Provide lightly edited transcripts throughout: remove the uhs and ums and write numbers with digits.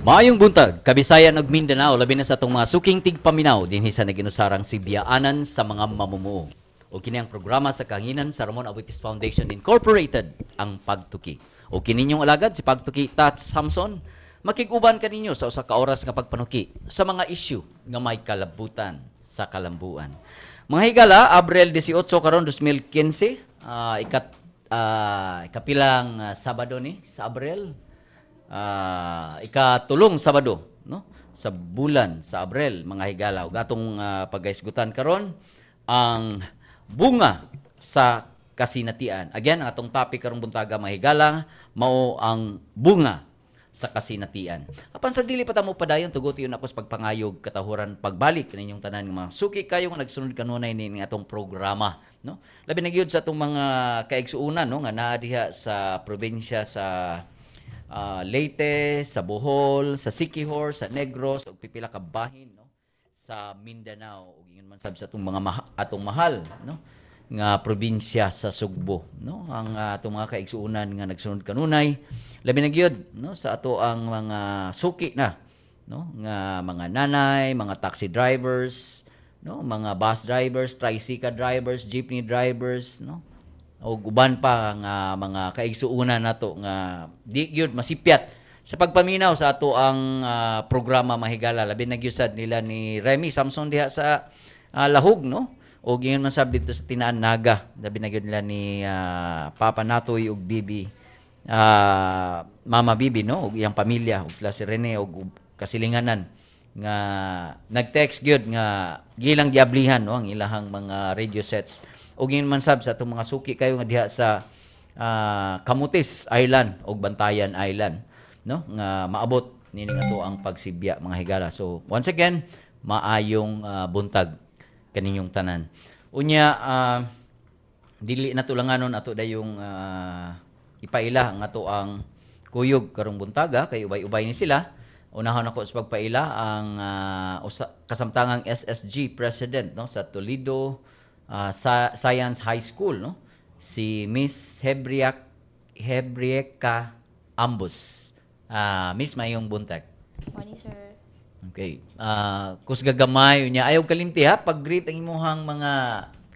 Maayong buntag, Kabisayan ug Mindanao, labi na sa atong mga suking tigpaminaw dinhi sa naginusarang sibyaanan sa mga mamumuo. O kini ang programa sa kahanginan sa Ramon Aboitiz Foundation Incorporated, ang Pagtuki. O kini inyong alagad si Pagtuki Tats Samson, makig-uban kaninyo sa usa ka oras nga pagpanuki sa mga issue nga may kalabutan sa kalambuan. Mga higala, Abril 18 karon 2015, ikapilang Sabado ni sa Abril, ikatulong Sabado, no, sa bulan sa Abril, mga higala. Ug atong pagahisgutan karon ang bunga sa kasinatian. Again, ang atong topic karong buntaga, mga higala, mao ang bunga sa kasinatian. Apan sa dili pa ta mo padayon, tuguti yun ako sa pagpangayog katahuran pagbalik ninyong tanan nga mga suki kayo nga nagsunod kanunay ni atong programa, no? Labi na gyud sa atong mga kaigsuonan, no, nga naa diha sa probinsya sa Leyte, sa Bohol, sa Siquijor, sa Negros ug pipila ka bahin, no, sa Mindanao ug ingon man sab sa atong mga atong mahal, no, nga probinsya sa Sugbo, no, ang atong mga kaigsuonan nga nagsunod kanunay, labi na gyud, no, sa ato ang mga suki na, no, nga mga nanay, mga taxi drivers, no, mga bus drivers, tricycle drivers, jeepney drivers, no, o uban pa nga mga kaigsuonan nato nga di gyud masipyat sa pagpaminaw sa ato ang programa, mga higala, labi na gyud sad nila ni Remy Samson diha sa Lahug, no, o ingon man sab dito sa Tinaan Naga, labi na gyud nila ni Papa Natoy ug Bibi, Mama Bibi, no, ug iyang pamilya ug sila si Rene ug kasilinganan nga nag-text gyud nga gilang giablihan, no, ang ilahang mga radio sets, ug ingon man sab sa atong mga suki kayo nga diha sa Camotes Island ug Bantayan Island, no, nga maabot nini nga to ang pagsibya, mga higala. So once again, maayong buntag kaninyong tanan. Unya, dili na tulanganon, ato dayong ipaila ang ato ang kuyog karong buntaga kay ubay-ubay ni sila. Unahon ako sa pagpaila ang kasamtangang SSG President, no, sa Toledo sa Science High School, no, si Miss Hebriak Hebrieka Ambus. Miss, mayong buntag. Morning, sir. Okay. Kusga gamay unya ayaw kalimti ha pag-greet ang imuhang mga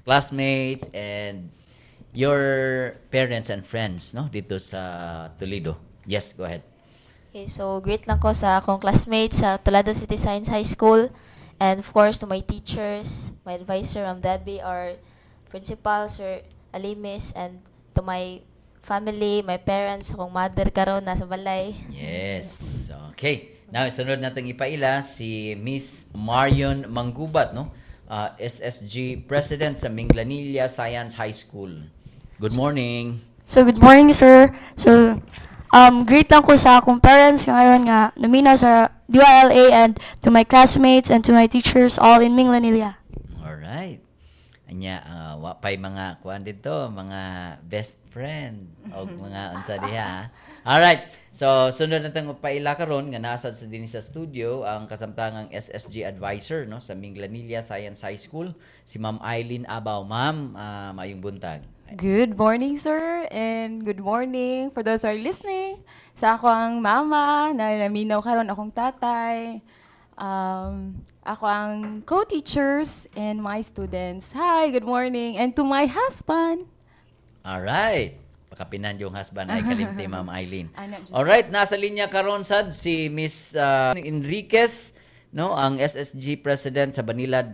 classmates and your parents and friends, no, dito sa Toledo. Yes, go ahead. Okay, so greet lang ko sa akong classmates sa Toledo City Science High School and of course to my teachers, my advisor, Ma'am Debbie, our principal, Sir Alimis, and to my family, my parents, akong mother karon nasa balay. Yes. Okay. Now, sunod natin ipaila si Miss Marion Manggubat, no? SSG President sa Minglanilla Science High School. Good morning. So good morning, sir. So greet lang ko sa akong parents ngayon nga naminaw sa DYLA and to my classmates and to my teachers all in Minglanilla. All right. Anya, wa pay mga kuan dito, mga best friend o mga unsa diha. All right. So sunod natong paila karon nga nasa sa dinhi sa studio ang kasamtangang SSG advisor, no, sa Minglanilla Science High School, si Ma'am Eileen Abaw. Ma'am, maayong buntag. Good morning, sir, and good morning for those who are listening. Sa ako ang mama, na naminaw karon, akong tatay, ako ang co-teachers and my students. Hi, good morning. And to my husband. All right. Pakapinan yung husband ay kalimti, Ma'am Eileen. Ana, All right, nasa linya karon sad si Miss Enriquez, no, ang SSG President sa Banilad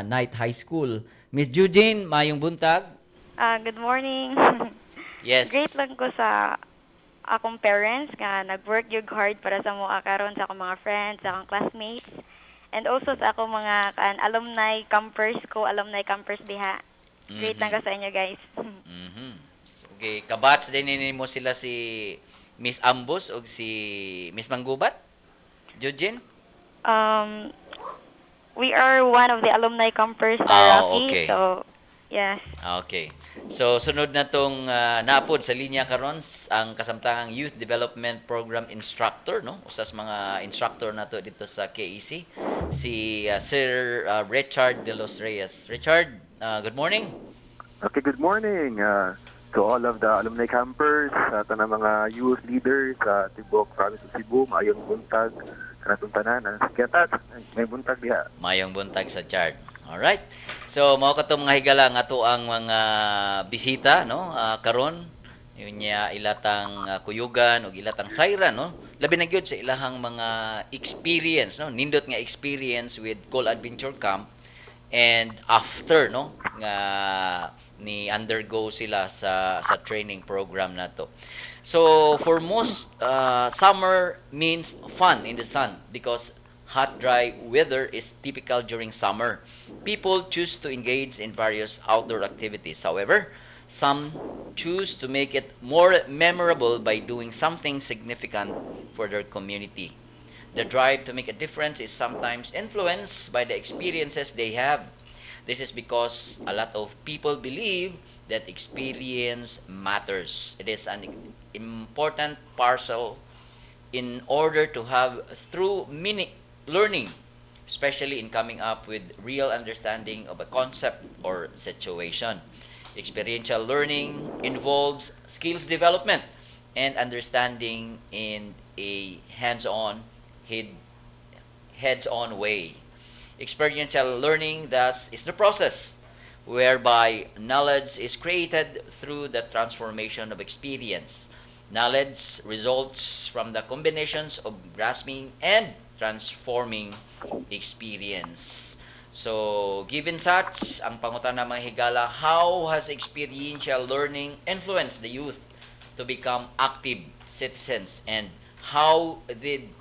Night High School. Miss Eugene, mayong buntag. Ah, good morning. Yes. Greet lang ko sa akong parents nga nag-work jud hard para sa mga karon, sa akong mga friends, sa akong classmates, and also sa akong mga kaan alumni campers ko, alumni campers diha. Greet lang ko sa inyo, guys. So, okay, kabatch din nini mo sila si Miss Ambus o si Miss Manggubat? Eugene? We are one of the alumni campers sa Ah, Rafi. Okay. So, yes. Okay. So sunod na tong napod sa linya karon ang kasamtangang Youth Development Program instructor, no? Usas mga instructor nato dito sa KEC, si Sir Richard De Los Reyes. Richard, good morning. Okay, good morning. To all of the alumni campers, sa tanang mga youth leaders sa tibuok province of Cebu, maayong buntag kanatong tanan. Sige ta, may buntag diha. Mayong buntag sa chart. Alright. So mao kato, mga higala, nga ato ang mga bisita, no, karon yun niya ilatang kuyugan ug ilatang sayran, no, labi na gyud sa ilahang mga experience, no, nindot nga experience with Cool Adventure Camp and after, no, nga ni undergo sila sa training program nato. So for most, summer means fun in the sun because hot, dry weather is typical during summer. People choose to engage in various outdoor activities. However, some choose to make it more memorable by doing something significant for their community. The drive to make a difference is sometimes influenced by the experiences they have. This is because a lot of people believe that experience matters. It is an important parcel in order to have through many learning, especially in coming up with real understanding of a concept or situation. Experiential learning involves skills development and understanding in a hands-on, heads-on way. Experiential learning, thus, is the process whereby knowledge is created through the transformation of experience. Knowledge results from the combinations of grasping and transforming experience. So, given such, ang pangutana, mga higala, how has experiential learning influenced the youth to become active citizens and how did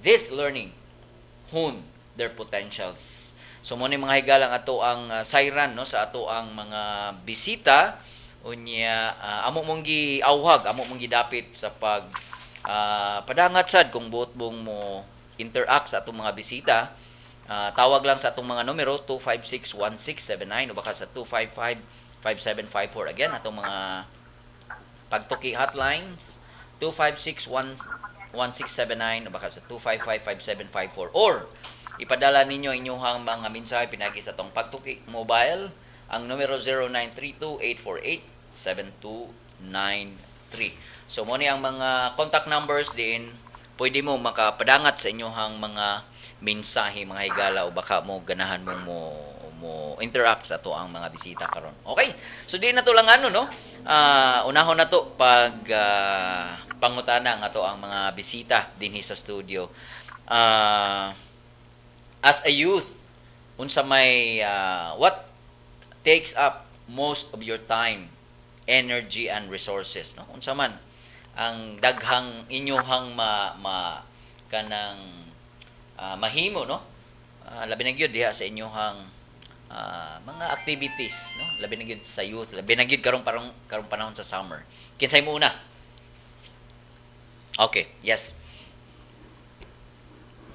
this learning hone their potentials? So mo ni, mga higala, ang ato ang sayran, no, sa ato ang mga bisita. Unya amo mong giawhag, amo mong gidapit sa pag padangat sad kung buot mong mo interact sa atong mga bisita. Tawag lang sa atong mga numero 256-1679 o baka sa 255-5754. Again, atong mga pagtuki hotlines, 256-1679 o baka sa 255-5754, or ipadala ninyo inyong mga mensahe pinagi sa atong pagtuki mobile, ang numero 0932-848-7293. So mo ni ang mga contact numbers din pwede mo makapadangat sa inyong mga mensahe, mga higala, o baka mo ganahan mong mo interact sa ato ang mga bisita karon. Okay. So di na to lang ano, no. Unahon na to pag pangutana ang ato ang mga bisita dinhi sa studio. As a youth, unsa may what takes up most of your time, energy and resources, no? Unsa man ang daghang inyohang ma kanang mahimo, no? Labi na gyud diha sa inyohang mga activities, no? Labi na gyud sa youth, labi na gyud karong parang karong panahon sa summer. Kinsay mo una? Okay, yes.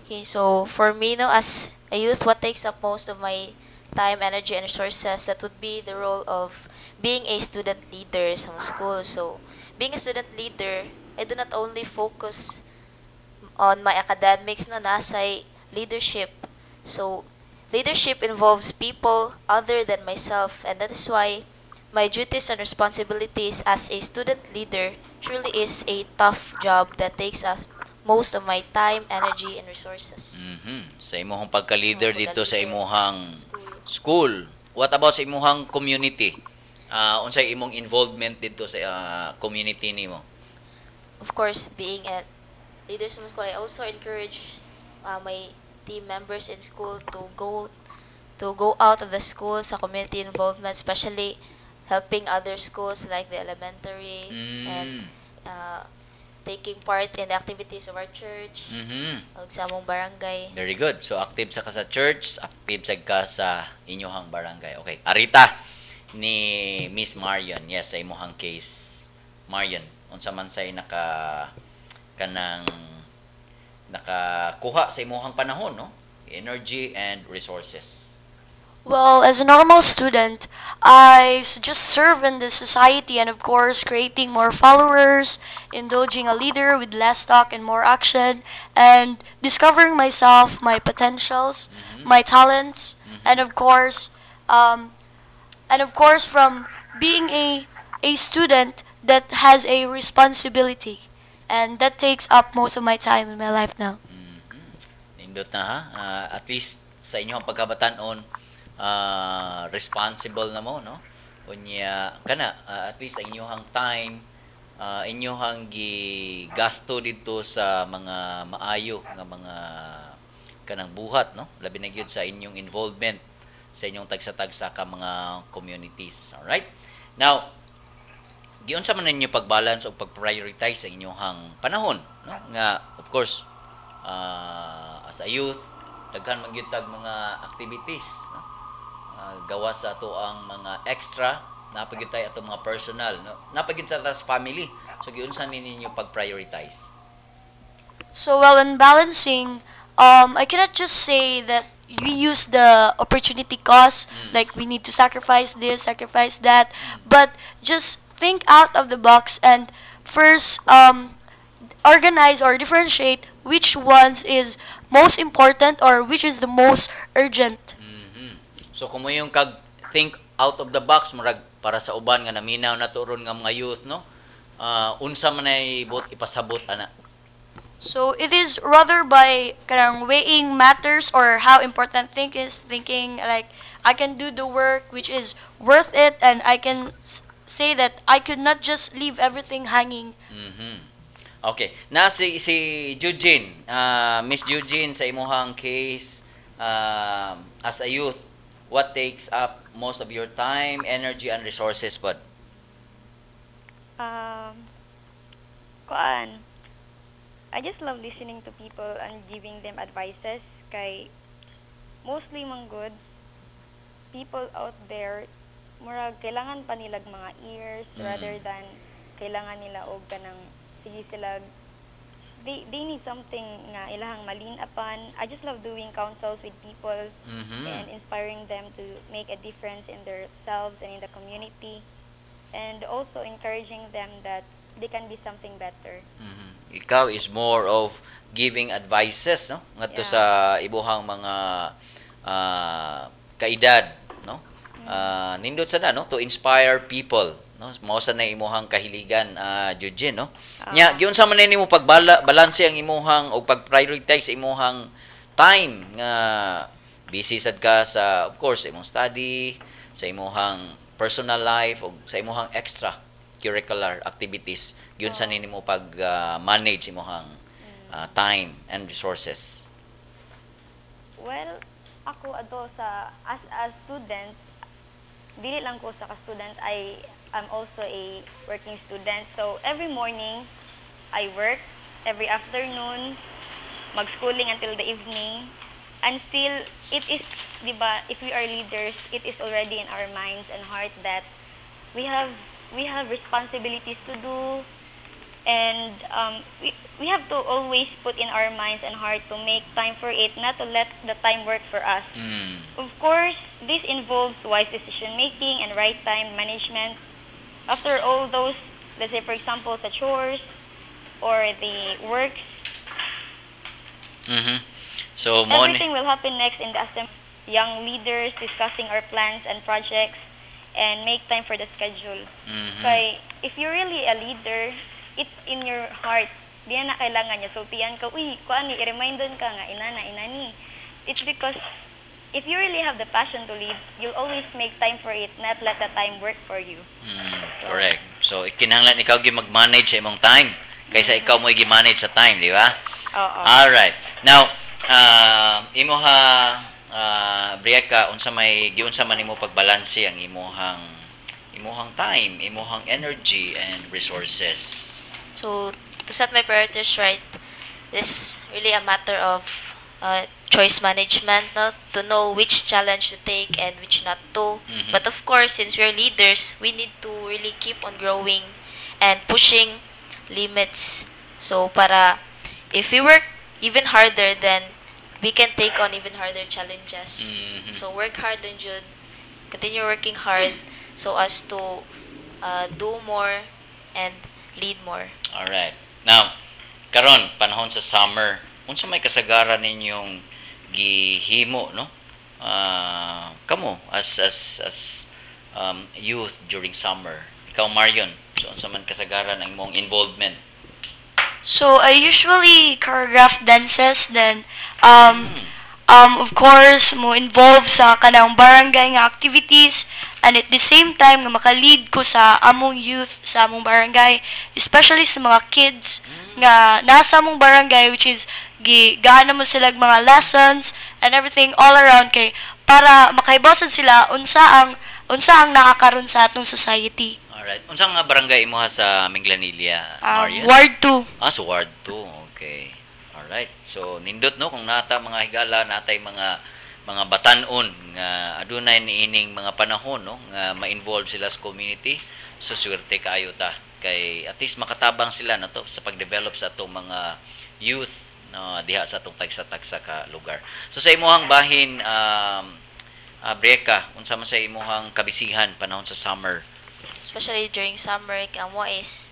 Okay, so for me, no, as a youth, what takes up most of my time, energy, and resources, that would be the role of being a student leader sa school. So, being a student leader, I do not only focus on my academics, no, nasay leadership. So, leadership involves people other than myself, and that is why my duties and responsibilities as a student leader truly is a tough job that takes up most of my time, energy, and resources. Sa imong pagka-leader Imong dito sa pagka-leader. Imuhang School. School. What about sa imuhang community? Unsay imong involvement dito sa community nimo? Of course, being a leader sa school, I also encourage my team members in school to go out of the school sa community involvement, especially helping other schools like the elementary and taking part in the activities of our church ug sa among barangay. Very good. So active sa ka sa church, active sa ka sa inyuhang barangay. Okay. Arita ni Miss Marion. Yes, sa imuhang case. Marion, unsa man say naka kanang nakakuha sa imuhang panahon, no? Energy and resources. Well, as a normal student, I just serve in the society and, of course, creating more followers, indulging a leader with less talk and more action, and discovering myself, my potentials, my talents, and of course, from being a a student that has a responsibility, and that takes up most of my time in my life now. Nindot na ha. At least sa inyong pagkabatanon, responsible na mo, no? Unya kana at least ang inyong time, inyong gigasto didto sa mga maayo nga mga kanang buhat, no? Labi na gyud sa inyong involvement sa inyong tagsa-tagsa ka mga communities. All right? Now, giunsa man ninyo pag-balance o pag-prioritize sa inyong panahon, no? Nga of course, as a youth, daghan man gyud tag mga activities, no? Gawas sa ato ang mga extra, naa pa gyud tay atong mga personal, no? Naa pa gyud sa tas family. So giunsa ni ninyo pag-prioritize? So, well, in balancing, I cannot just say that we use the opportunity cost, like we need to sacrifice this, sacrifice that, but just think out of the box and first organize or differentiate which ones is most important or which is the most urgent. So kung mo yung kag think out of the box, murag para sa uban nga naminaw na turon nga mga youth, no? Unsa man ay buot ipasabot ana? So it is rather by kanang weighing matters or how important thing is, thinking like I can do the work which is worth it, and I can say that I could not just leave everything hanging. Okay. Na si si Eugene, Miss Eugene, sa imuhang case, as a youth, what takes up most of your time, energy and resources pod? Kuan, I just love listening to people and giving them advices kay mostly man good people out there, murag kailangan pa nilag mga ears rather than kailangan nila og kanang sige sila, they need something nga ilahang malinapan. I just love doing counsels with people and inspiring them to make a difference in themselves and in the community, and also encouraging them that they can be something better. Ikaw is more of giving advices, no? Ngadto Yeah. sa ibuhang mga kaedad, no? Nindot sa na, no? To inspire people, no? Mao sa na imuhang kahiligan, Eugene, no? Nya, giunsa man nimo pagbala balanse ang imuhang og pag-prioritize sa imuhang time nga busy sad ka sa, of course, imong study, sa imuhang personal life ug sa imuhang extra curricular activities? Giunsa nimo pag manage imuhang time and resources? Well, ako ato sa as a student, dili lang ko sa ka-student, I am also a working student. So every morning I work, every afternoon mag-schooling until the evening. And still it is, 'di ba, if we are leaders, it is already in our minds and heart that we have responsibilities to do, and we have to always put in our minds and heart to make time for it, not to let the time work for us. Of course, this involves wise decision making and right time management. After all those, let's say for example, the chores or the works, So mo ni everything will happen next in the assembly. Young leaders discussing our plans and projects and make time for the schedule. Kay if you're really a leader, it's in your heart. Di na kailangan niya. Sultian ka, "Uy, kuan ni," i-remind ka nga, inana, inani. It's because if you really have the passion to lead, you'll always make time for it, not let the time work for you. Correct. So kinahanglan ikaw gyud mag-manage sa imong time kaysa ikaw mo gi-manage sa time, di ba? Oo. All right. Now, imo ha, Brieka, unsa may giunsa man nimo pagbalanse ang imuhang time, imuhang energy and resources? So, to set my priorities right is really a matter of choice management, no? To know which challenge to take and which not to. But of course, since we're leaders, we need to really keep on growing and pushing limits. So, para if we work even harder, then we can take on even harder challenges. So, work hard and jud. Continue working hard so as to do more and lead more. All right. Now, karon panahon sa summer, unsa may kasagaran ninyong gihimo, no? Kamo as youth during summer. Ikaw, Marion, so unsa man kasagaran ang imong involvement? So I usually choreograph dances, then of course mo involve sa kanang barangay nga activities, and at the same time nga maka-lead ko sa among youth sa among barangay, especially sa mga kids nga nasa among barangay, which is gi gaano mo sila mga lessons and everything all around kay para makaibaw sad sila unsa ang nakakaron sa atong society. Alright. Unsa nga barangay imoha sa Minglanilla, Marion? Ward 2. Ah, so Ward 2. Okay. Alright. So nindot, no, kung nata mga higala, natay mga batan-on nga adunay niining mga panahon, no, nga ma-involve sila sa community. So swerte kaayo ta kay at least makatabang sila na to sa pag-develop sa atong mga youth, no, diha sa atong tagsa-tagsa ka lugar. So sa imuhang bahin, Brieka, unsa man sa imuhang kabisihan panahon sa summer? Especially during summer, ang mo is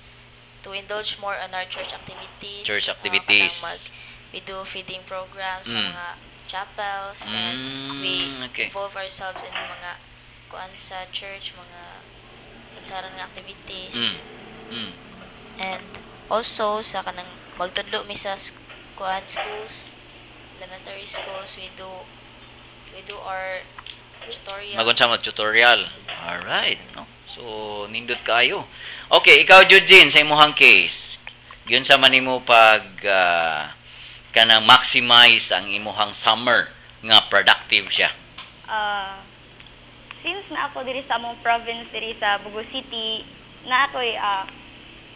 to indulge more on our church activities. Church activities. Kanang we do feeding programs sa mga chapels and we involve ourselves in mga kuan sa church, mga unsaran nga activities. And also sa kanang magtudlo mi sa kuan schools, elementary schools, we do our tutorial. Magunsa mo tutorial. Alright, no? So nindot kaayo. Okay, ikaw, Eugene, sa imuhang case. Giunsa man nimo pag kanang maximize ang imuhang summer nga productive siya? Since na ako diri sa among province diri sa Bogo City, na ako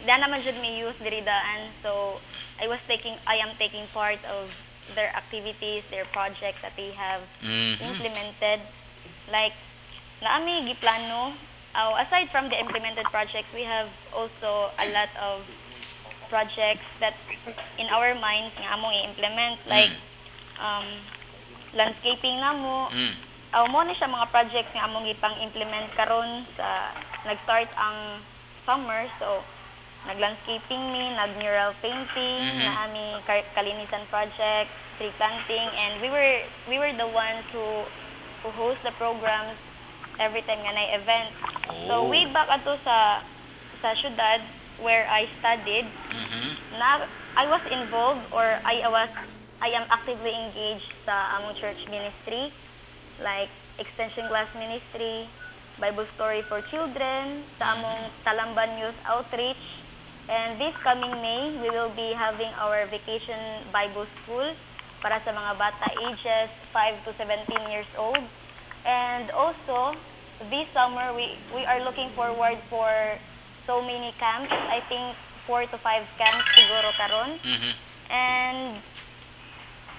da naman jud may youth diri daan. So I am taking part of their activities, their projects that they have implemented. Like naami giplano, aside from the implemented projects, we have also a lot of projects that in our minds nga among i-implement, like landscaping namo. Aw, mo ni siya mga projects nga among ipang-implement karon sa nag-start ang summer. So naglandscaping mi, nag-mural painting, naami kalinisan project, tree planting, and we were the ones who host the programs every time nga nay event. So way back ato sa syudad where I studied, na I was involved or I am actively engaged sa among church ministry, like extension class ministry, Bible story for children, sa among Talamban Youth Outreach. And this coming May, we will be having our vacation Bible school para sa mga bata ages 5 to 17 years old. And also, this summer, we are looking forward for so many camps. I think 4 to 5 camps siguro karon. And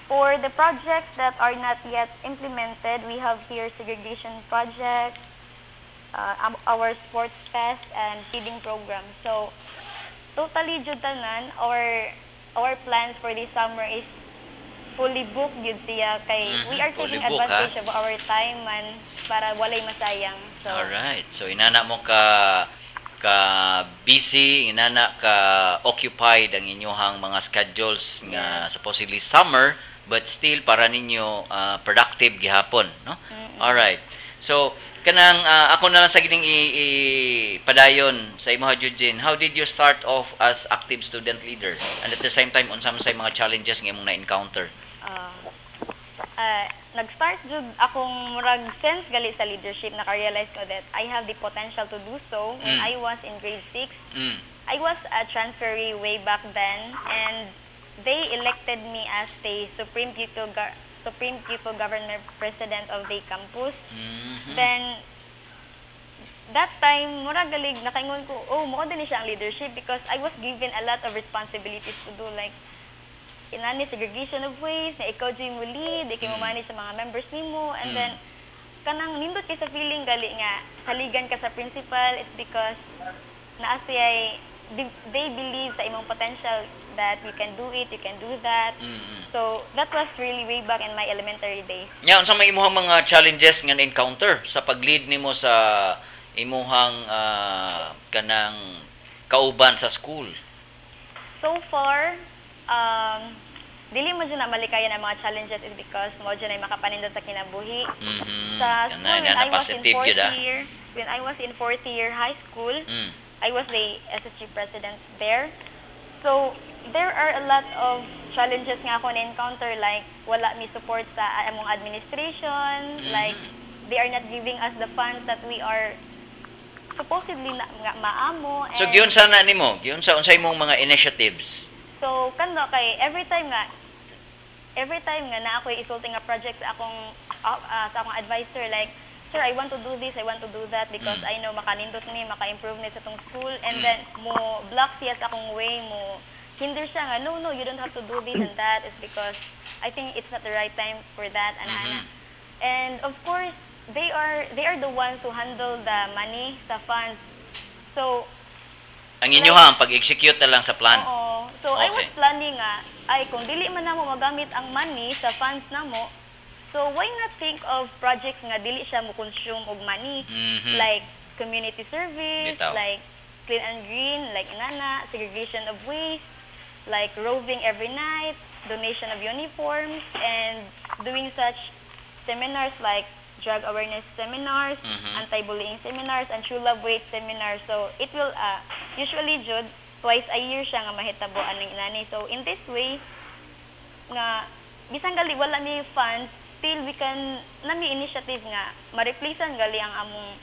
for the projects that are not yet implemented, we have here segregation project, our sports fest, and feeding program. So, totally jud tanan, our plans for this summer is fully booked jud siya kay we are Fully taking booked, ha? Advantage of our time man para walay masayang. So, Alright. So inana mo ka busy, inana ka occupied ang inyong mga schedules nga supposedly summer, but still para ninyo productive gihapon, no? Alright. So kanang ako na lang sa gining padayon sa imo, Eugene. How did you start off as active student leader? And at the same time, unsa man say mga challenges nga imong na-encounter? Nag-start jud akong murag sense gali sa leadership, naka-realize ko that I have the potential to do so when I was in grade 6. I was a transferee way back then, and they elected me as the Supreme Pupil Governor President of the campus. Then that time, mura galig nakaingon ko, "Oh, mao din siya ang leadership," because I was given a lot of responsibilities to do, like inani segregation of waste, na ikaw jud mo lead, ikaw mo manage sa mga members nimo, and then kanang nindot kay sa feeling gali nga saligan ka sa principal. It's because naa siya'y they believe sa imong potential that you can do it, you can do that. So that was really way back in my elementary days. Nya, unsa may imuhang mga challenges nga na-encounter sa pag-lead nimo sa imuhang kanang kauban sa school? So far, Dili mo jud na malikayan ang mga challenges is because mo jud ay makapanindot sa kinabuhi. Sa school, Kana when na I was in positive fourth gyud ah. year, when I was in fourth year high school, I was the SSG president there. So, there are a lot of challenges nga ako na-encounter, like wala mi support sa among administration, like they are not giving us the funds that we are supposedly na, nga maamo. So and giunsa na nimo? Giunsa, unsay imong mga initiatives? So, kando kay every time nga na ako isulti nga project sa akong advisor, like, "Sir, I want to do this, I want to do that because I know makanindot ni, maka-improve ni sa tong school," and then mo block siya sa akong way, mo hinder siya nga, No, you don't have to do this and that. It's because I think it's not the right time for that," ana ana. And of course, they are the ones who handle the money sa funds. So, Ang inyo ha, ang pag-execute na lang sa plan. Oo. So, I was planning nga, ay, kung dili man namo magamit ang money sa funds namo, so why not think of projects nga dili siya mo consume og money? Like community service, like clean and green, like inana, segregation of waste, like roving every night, donation of uniforms, and doing such seminars like drug awareness seminars, anti-bullying seminars, and true love weight seminars. So it will usually jud twice a year siya nga mahitabo aning inani. So in this way nga bisan gali wala mi funds, still we can nami initiative nga ma-replacean gali ang among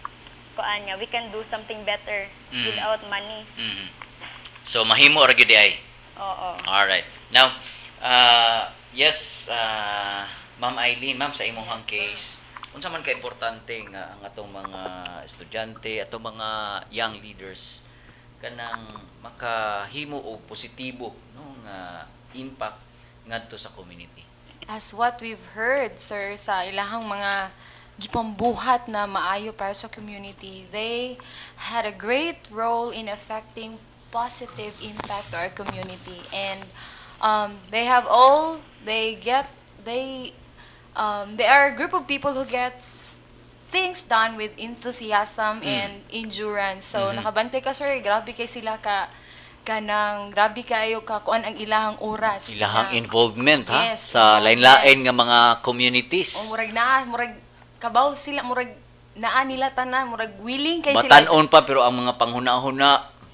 kuan nga we can do something better without money. So mahimo ra gyud ay. Oo. All right. Now, yes, Ma'am Eileen, ma'am, sa imong case, unsa man ka importante nga ang atong mga estudyante, atong mga young leaders kanang makahimo og positibo, no, nga impact ngadto sa community? As what we've heard, sir, sa ilahang mga gipambuhat na maayo para sa community, they had a great role in affecting positive impact to our community. And they have all, they get, they are a group of people who gets things done with enthusiasm and endurance. So, nakabantay ka, sir, grabe kay sila ka kanang grabe kayo ka kuan ang ilahang oras. Ilahang involvement ha Yes, sa involvement. Lain-lain nga mga communities. O murag na, murag kabaw sila, murag naa nila tanan, murag willing kay sila. Batan-on pa pero ang mga panghuna-huna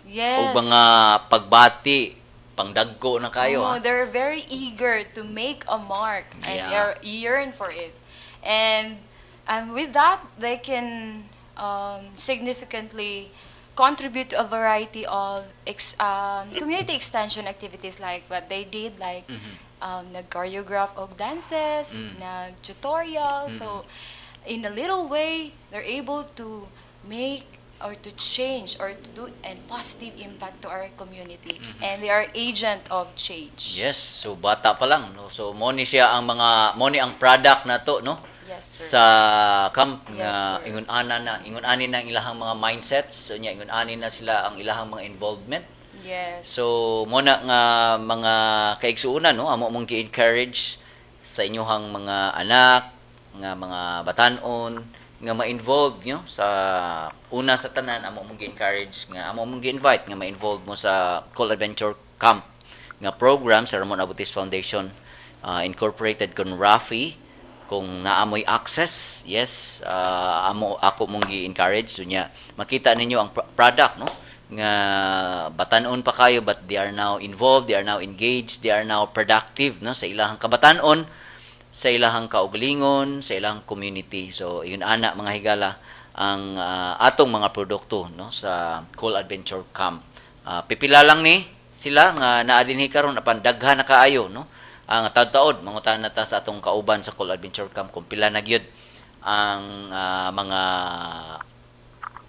o mga pagbati pangdagko na kayo Oo, ha. They're very eager to make a mark and they're yearn for it. And with that, they can significantly contribute to a variety of community extension activities like what they did, like nag-choreograph og dances, nag-tutorial. So, in a little way, they're able to make or to change or to do a positive impact to our community. And they are agent of change. Yes, so bata pa lang, no. So mo ni siya ang mga mo ni ang product na to, no? Yes, sir. Sa camp nga Yes, sir. Ingon ana na, ingon ani na ang ilahang mga mindsets, so nya ingon ani na sila ang ilahang mga involvement. So mo na nga mga kaigsuonan, no, amo mong gi-encourage sa inyohang mga anak nga mga batan-on nga ma-involve nyo sa una sa tanan. Amo mong gi-encourage nga amo mong gi-invite nga ma-involve mo sa Cool Adventure Camp nga program sa Ramon Aboitiz Foundation Incorporated kon Rafi, kung naamoy access. Yes, amo ako mong gi-encourage. So nya makita ninyo ang product, no, nga batan-on pa kayo but they are now involved, they are now engaged, they are now productive, no, sa ilahang kabatan-on, sa ilahang kaugalingon, sa ilahang community. So yun ana, mga higala, ang atong mga produkto, no, sa Cool Adventure Camp. Pipila lang ni sila nga naa dinhi karon apan daghan na kaayo, no, ang taud-taod mangutana ta sa atong kauban sa Cool Adventure Camp kung pila na gyud ang mga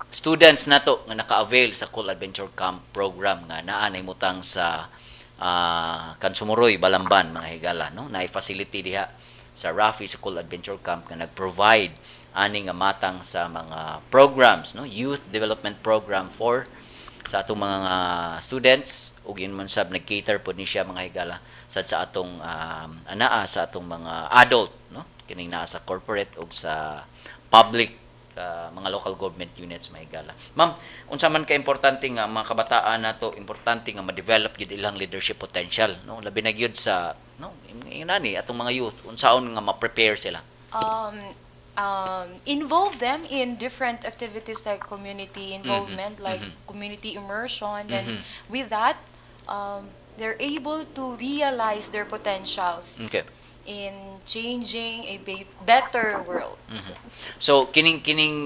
students nato nga naka-avail sa Cool Adventure Camp program nga naa nahimutang sa Kansumuroy, Balamban, mga higala, no. Naay facility diha sa Rafi sa Cool Adventure Camp nga nag-provide ani nga matang sa mga programs, no, youth development program for sa atong mga students ug yun man sab nag-cater pod ni siya, mga higala, sad sa atong anaa sa atong mga adult, no, kining naa sa corporate ug sa public mga local government units, mga higala. Ma'am, unsa man ka importante nga mga kabataan nato, importante nga ma-develop gyud ilang leadership potential, no, labi na gyud sa, no, Ingani atong mga youth, unsaon nga ma-prepare sila? Involve them in different activities like community involvement, like community immersion, and with that, they're able to realize their potentials in changing a better world. So kining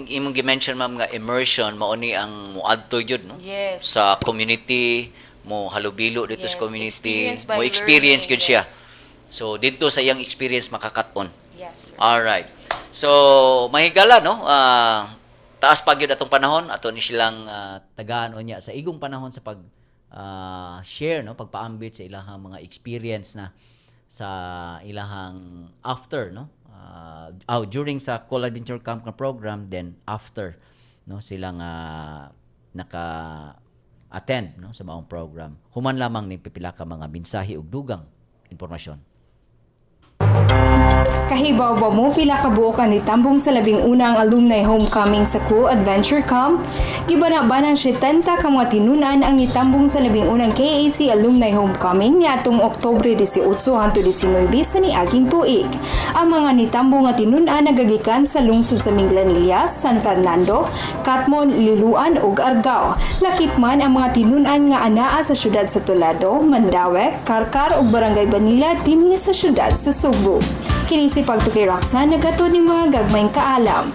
imong gi-mention, ma'am, nga immersion, mao ni ang muadto jud, no? Yes. Sa community, mo halubilo dito sa community, Experience by mo experience learning, gyud siya. So didto sa iyang experience makakaton. Yes, sir. All right. So mahigala, no? Taas pa gyud atong panahon, ato ni silang tagaan unya sa igong panahon sa pag share, no, pagpaambit sa ilahang mga experience na sa ilahang after, no, during sa Call Adventure Camp nga program, then after, no, sila nga naka attend, no, sa maong program. Human lamang ni pipila ka mga mensahe ug dugang impormasyon. Kahibaw ba mo pila ka buok ang nitambong sa 11ang alumni homecoming sa Cool Adventure Camp? Gibana-banang 70 ka mga tinunan ang nitambong sa 11ang KAC Alumni Homecoming niadtong Oktubre 18 hangtod 19 sa niaging tuig. Ang mga nitambong nga tinunan nagagikan sa lungsod sa Minglanilla, San Fernando, Catmon, Liloan ug Argao. Lakip man ang mga tinunan nga anaa sa syudad sa Toledo, Mandaue, Carcar ug Barangay Banila dinhi sa syudad sa Sugbo. Kini si Pagtukay Roxanne, naghatod ning mga gagmayng kaalam.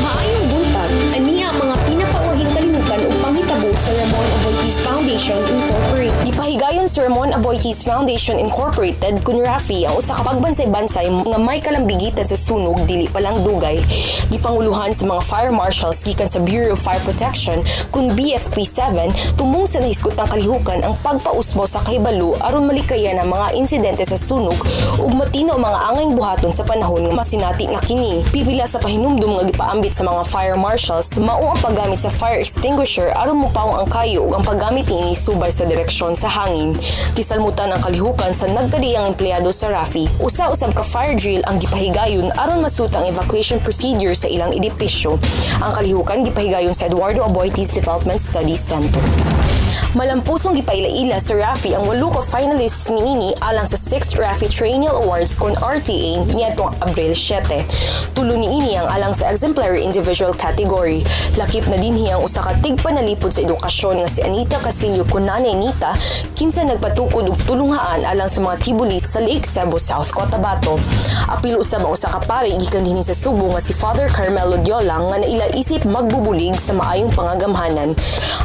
Maayong buntag, ania ang mga pinakauhing kalihukan ug panghitabo sa Ramon Aboitiz Foundation Incorporated. Gipahigayon sa Ramon Aboitiz Foundation Incorporated kun RAFI ang usa ka pagbansay-bansay nga may kalambigitan sa sunog dili pa lang dugay. Gipanguluhan sa mga fire marshals gikan sa Bureau of Fire Protection kun BFP 7 tumong sa nahisgotang kalihukan ang pagpausbo sa kahibalo aron malikayan ang mga insidente sa sunog ug matino ang mga angayng buhaton sa panahon nga masinati na kini. Pipila sa pahinumdum nga gipaambit sa mga fire marshals mao ang paggamit sa fire extinguisher aron mopawong ang kayo ug ang paggamit niini subay sa direksyon sa hangin. Gisalmutan ang kalihukan sa nagkadiyang empleyado sa RAFI. Usa usab ka fire drill ang gipahigayon aron masuta ang evacuation procedure sa ilang edipisyo. Ang kalihukan gipahigayon sa Eduardo Aboitiz Development Studies Center. Malampusong gipaila-ila sa RAFI ang walo ka finalists niini alang sa 6 RAFI Triennial Awards kon RTA niadtong Abril 7. Tulo niini ang alang sa Exemplary Individual category. Lakip na dinhi ang usa ka tigpanalipod sa edukasyon nga si Anita Casillo kun Nanay Nita, kinsa nagpatukod og tulunghaan alang sa mga tibuli sa Lake Sebo, South Cotabato. Apil usab ang usa ka pari gikan dinhi sa Subo nga si Father Carmelo Diola nga naila isip magbubulig sa maayong pangagamhanan.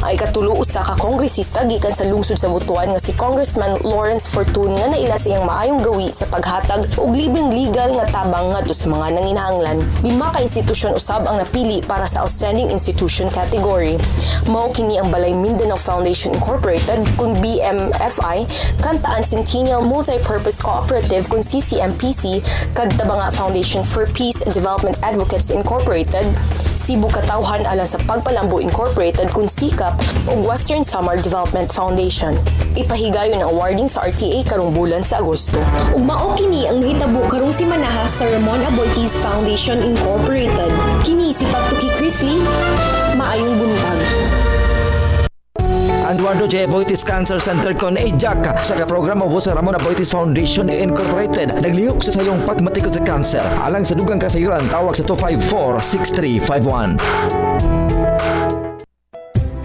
Ang ikatulo, usa ka kongresista gikan sa lungsod sa Butuan nga si Congressman Lawrence Fortune nga naila sa iyang maayong gawi sa paghatag og libreng legal nga tabang ngadto sa mga nanginahanglan. Lima ka institusyon usab ang napili para sa Outstanding Institution category. Mao kini ang Balay Mindanao Foundation Incorporated kun BMFI, Kantaan Centennial Multipurpose Cooperative kun CCMPC, kag Tabanga Foundation for Peace and Development Advocates Incorporated, Cebu Katawhan alang sa Pagpalambo Incorporated kun CCAP ug Western Samar Development Foundation. Ipahigayon ang awarding sa RTA karong bulan sa Agosto. Ug mao kini ang nahitabo karong simanaha sa Ramon Aboitiz Foundation Incorporated. Kini si Pagtuki Chrisley. Maayong buntag. Eduardo J. Aboitiz Cancer Center kon AJAC sa ka programa sa Ramon Aboitiz Foundation Incorporated, naglihok sa sayong pagmatikod sa cancer. Alang sa dugang kasayuran, tawag sa 254-6351.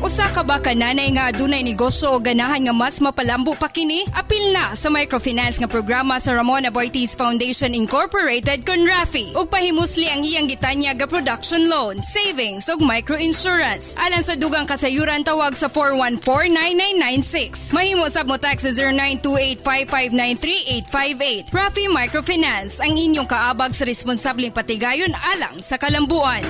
Usa ka ba ka nanay nga adunay negosyo o ganahan nga mas mapalambo pa kini? Apil na sa microfinance nga programa sa Ramon Aboitiz Foundation Incorporated kon RAFI ug pahimusli ang iyang gitanyag ga production loan, savings ug microinsurance. Alang sa dugang kasayuran, tawag sa 414-9996. Mahimo sab mo text sa 0928-559-3858. RAFI Microfinance, ang inyong kaabag sa responsableng patigayon alang sa kalambuan.